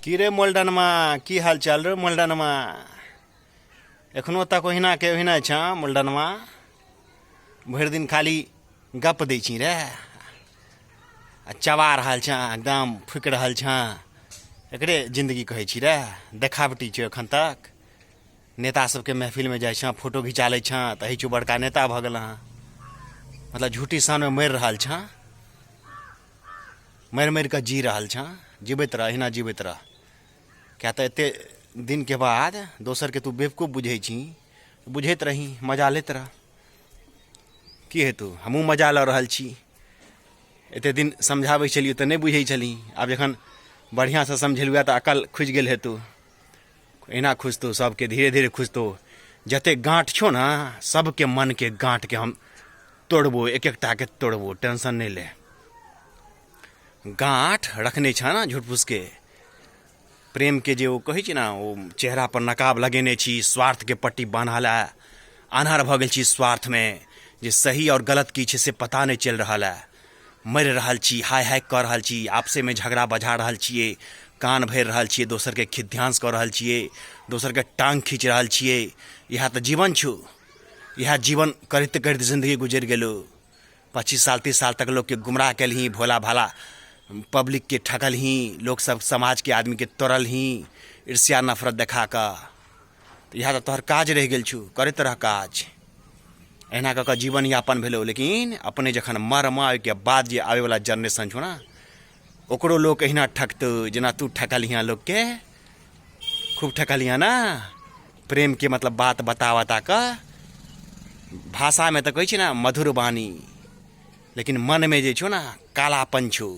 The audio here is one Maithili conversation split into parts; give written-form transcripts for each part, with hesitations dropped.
की रे मोल्डनमा, की हाल चाल रे मोल्डनमा? एखनो तक ओहिना के ओहिना छँ मोल्डनमा? भरि दिन खाली गप दै छी रे आ चबा रहल छँ, एकदम फुकि रहल छँ। एकरे जिन्दगी कहै छी रे? देखावटी छौ एखन तक। नेता सबके महफिलमे जाइ छँ, फोटो घिचा लै छँ तऽ होइ छौ बड़का नेता भऽ गेल। हँ, मतलब झूठी शानमे मरि रहल छँ, मरि मरि कऽ जी रहल छँ। जीबैत रह, अहिना जीबैत रह, किएक तऽ एतेक दिनके बाद दोसरके तू बेवकूफ बुझै छी। बुझैत रही, मजा लैत रह। की हेतौ? हमहूँ मजा लऽ रहल छी। एतेक दिन समझाबै छलियौ तऽ नहि बुझै छलही। आब जखन बढ़िआँसँ समझेलहुँ तऽ अकल खुजि गेल हेतौ। एना खुजतौ सबके, धीरे धीरे खुजतौ। जतेक गाँठ छौ ने, सबके मनके गाँठके हम तोड़बो, एक एकटाके तोड़बो, टेंशन नहि ले। गाँठ रखने छह ने झूठ फूसके, प्रेमके जे ओ कहै छै ने, ओ चेहरा पर नकाब लगेने छी, स्वार्थके पट्टी बान्हल है, आन्हर भऽ गेल छी स्वार्थमे, जे सही आओर गलत की छै से पता नहि चलि रहल है। मरि रहल छी, हाय हाय कऽ रहल छी, आपसेमे झगड़ा बझा रहल छियै, कान भरि रहल छियै, दोसरके खिद्ध्यांश कऽ रहल छियै, दोसरके टाङ्ग खींच रहल छियै। इएह तऽ जीवन छौ। इएह जीवन करैत करैत जिन्दगी गुजरि गेलौ। 25 साल, 30 साल तक लोकके गुमराह केलही, भोला भाला पब्लिकके ठकलही, लोकसब समाजके आदमीके तोड़लही ईर्ष्या नफरत देखा कऽ। तऽ इएह तऽ तोहर काज रहि गेल छौ, करैत रह काज। एहिना कऽ कऽ जीवन यापन भेलौ, लेकिन अपने जखन मरमे, ओहिके बाद जे आबैवला जनरेशन छौ ने, ओकरो लोक एहिना ठकतौ जेना तू ठकलही लोकके। खूब ठकलही ने प्रेमके मतलब बात बता बता कऽ। भाषामे तऽ कहै छै ने मधुर वाणी, लेकिन मनमे जे छौ ने कालापन छौ।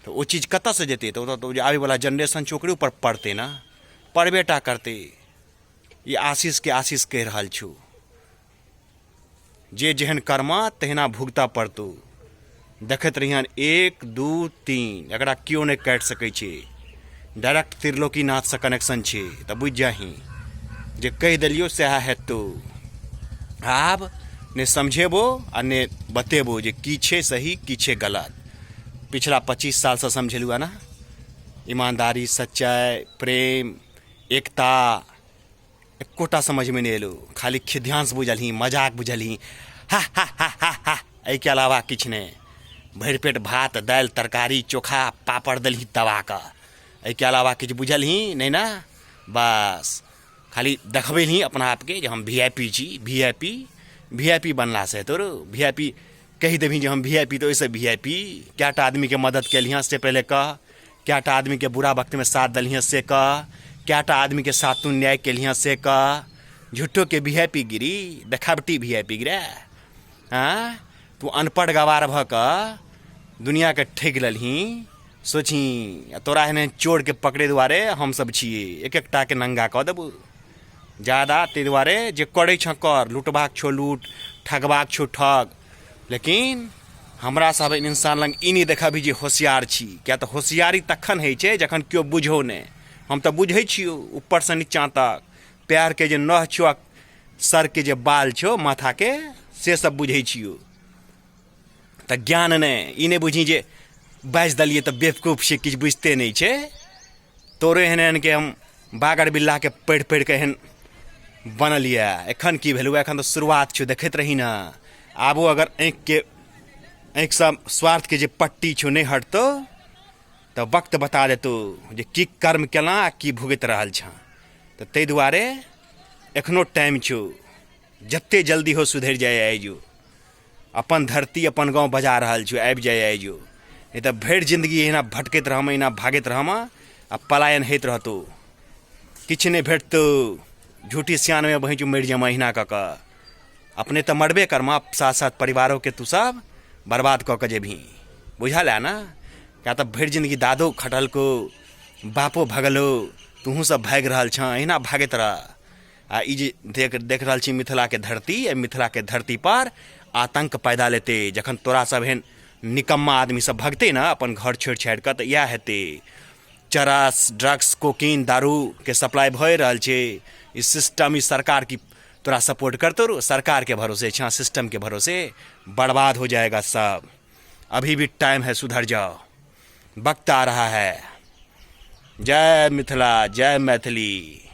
तऽ ओ चीज कतऽसँ जेतै? तऽ ओतऽ जे आबैवला जनरेशन छै ओकरे ऊपर पड़तै ने, पड़बे टा करतै। ई आशीषके आशीष कहि रहल छौ, जे जेहन कर्म तहिना भुगतऽ पड़तौ। देखैत रहिहन, 1, 2, 3, एकरा केओ नहि काटि सकै छै। डायरेक्ट त्रिलोकीनाथसँ कनेक्शन छै, तऽ बुझि जाही जे कहि देलियौ सएह हेतौ। आब ने समझेबो आ ने बतेबो जे की छै सही, की छै गलत। पिछला 25 सालसँ समझेलहुँ ने, ईमानदारी, सच्चाइ, प्रेम, एकता, एकोटा समझमे नहि एलौ। खाली खिध्यांश बुझलही, मजाक बुझलही, हा हा हा हा हा, एहिके अलावा किछु नहि। भरि पेट भात, दालि, तरकारी, चोखा, पापड़ देलही दबा कऽ, एहिके अलावा किछु बुझलही नहि ने। बस खाली देखबेलही अपना आपके जे हम वी I P छी। V I P, V I P बनलासँ हेतौ रौ? वी I P कहि देबही जे हम वी I P, तऽ ओहिसँ वी I P कएटा आदमीके मदद केलही से पहिले कह। कएटा आदमीके बुरा वक्तमे साथ देलही से कह। कएटा आदमीके साथ तू न्याय केलही से कह। झूठोके वी I P गिरी, देखावटी वी I P गिरे। आँय, तू अनपढ़ गवार भऽ कऽ दुनिआँके ठकि लेलही। सोचही, आ तोरा एहन एहन चोरके पकड़ै दुआरे हमसभ छियै। एक एकटाके नङ्गा कऽ देबौ जादा। ताहि दुआरे जे करै छँ कर, लुटबाक छौ लूट, ठगबाक छौ ठग, लेकिन हमरा सब इंसान लग ई नहि देखबही जे होशियार छी, किया तऽ होशियारी तखन होइ छै जखन केओ बुझौ नहि। हम तऽ बुझै छियौ ऊपरसँ नीचाँ तक, पैरके जे नह छौ आ सरके जे बाल छौ माथाके, से सब बुझै छियौ। तऽ ज्ञान नहि, ई नहि बुझही जे बाजि देलियै तऽ बेवकूफ छै, किछु बुझिते नहि छै। तोरे एहन एहनके हम बागर बिल्लाके पढ़ि पढ़ि कऽ एहन बनल यऽ। एखन की भेलौ? एखन तऽ शुरुआत छौ, देखैत रही ने। आबो अगर आँखिके आँखिसँ स्वार्थके जे पट्टी छौ नहि हटतौ तऽ वक्त बता देतौ जे की कर्म केला आ की भुगति रहल छँ। तऽ ताहि दुआरे एखनो टाइम छौ, जते जल्दी हो सुधरि जाय। आइ जो अपन धरती, अपन गाँव बजा रहल छौ, आबि जाय आइ जो, नहि तऽ भरि जिन्दगी एहिना भटकैत रहमे, एहिना भागैत रहमे आ पलायन होइत रहतौ, किछु नहि भेटतौ। झूठी सियानमे बहिं मरि जेमा एहिना कऽ कऽ। अपने तऽ मरबे करमा, साथ साथ परिवारोके तू सब बर्बाद कऽ कऽ जेबही। बुझल है ने? किया तऽ भरि जिन्दगी दादो खटलको, बापो भगलो, तूहूँ सब भागि रहल छँ, एहिना भागैत रह। आ ई जे देख देख रहल छी मिथिलाके धरती, एहि मिथिलाके धरतीपर आतङ्क पैदा लेतै जखन तोरा सब एहन निकम्मा आदमी सब भगतै ने अपन घर छोड़ि छाड़ि कऽ, तऽ इएह हेतै। चरस, ड्रग्स, कोकीन, दारूके सप्लाई भए रहल छै। ई सिस्टम, ई सरकार की तोरा सपोर्ट करतौ रो? सरकारके भरोसे छँ, सिस्टमके भरोसे? बर्बाद हो जाएगा सब। अभी भी टाइम है, सुधर जाओ, वक्त आ रहा है। जय मिथिला, जय मैथिली।